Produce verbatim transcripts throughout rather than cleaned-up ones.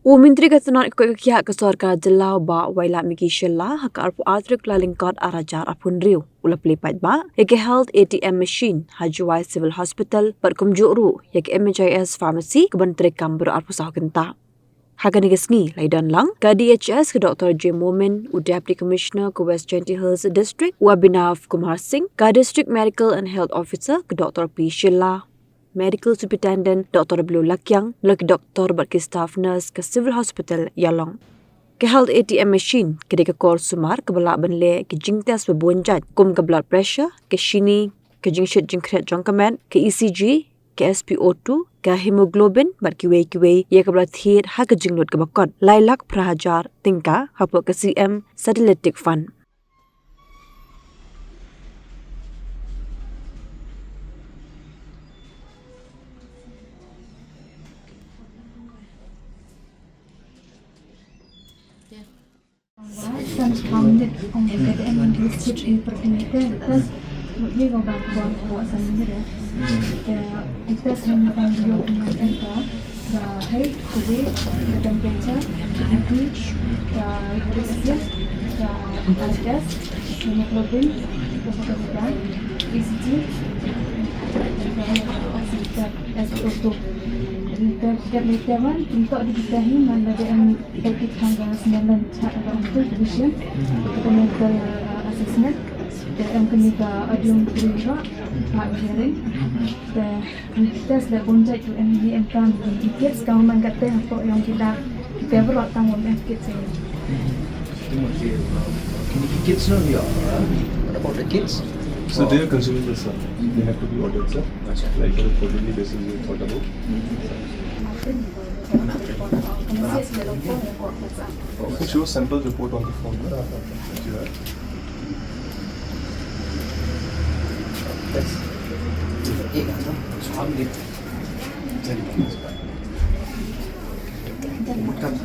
U Myntri ka tnad ka koit ka khiah ka sorkar jylla u Bah Wailadmiki Shylla ha ka arphew ar tarik Kyllalyngkot arhajar arphew hynriew u la plie paidbah ïa ka Health A T M machine ha Jowai Civil Hospital bad kumjuh ruh ïa ka M H I S Pharmacy kaban treikam baroh arphew saw kynta. Ha kane ka sngi la ïadon lang ka D H S ka Doctor J Momin, u Deputy Commissioner ka West Jaintia Hills District u Abhinav Kumar Singh, ka District Medical and Health Officer ka Doctor P Shylla, Medical Superintendent Doctor W Lakiang, bad ki doktor bad ki staff nurse ka Civil Hospital Ïalong. Ka Health A T M machine ka dei ka kor sumar kaba lah ban leh ki jingtest babun jait kum ka blood pressure, ka shini, ka jingshit jingkhriat jong ka met, ka E C G, ka S P O two, ka hemoglobin bad kiwei kiwei, ïa kaba la thied ha ka jinglut kaba kot lai lak phra hajar tyngka hapoh ka C M Satellitic Fund. The height, the weight, the temperature, the B P, the uric acid, the blood test, hemoglobin, the photometer, E C G, the S P O two. Te, te, te wan, ntok di kita hi, man la dei em, kita ki tang ka smelan chat ka untuk division, kita medical, uh, assessment, te em kini ka audiometry ka, heart hearing, te, test da bun jait tu em hi em kam, ki kits ka man kata hapoh ïong kita, kita baroh tang wan em kits hi. Kini ki kits no, yeah. What about the kits? So they are consumable, sir. They have to be ordered, sir. Like on a quarterly basis, we thought about. You can show sample report on the phone, no? That you have. Kam,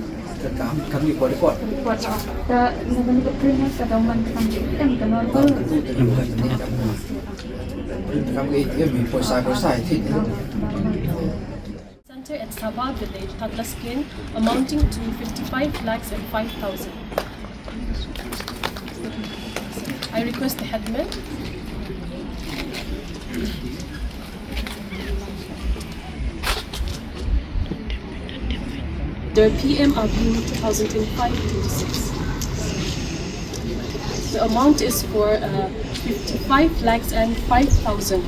kam, kam report. Kam ke, eh, mi poisa, poisa, I think. Center at Sabha Village, Thadlaskein, amounting to fifty-five lakhs and five thousand. I request the headman. The P M R B two thousand twenty-five twenty-six. The amount is for, uh, fifty-five lakhs and five thousand.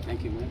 Thank you, ma'am.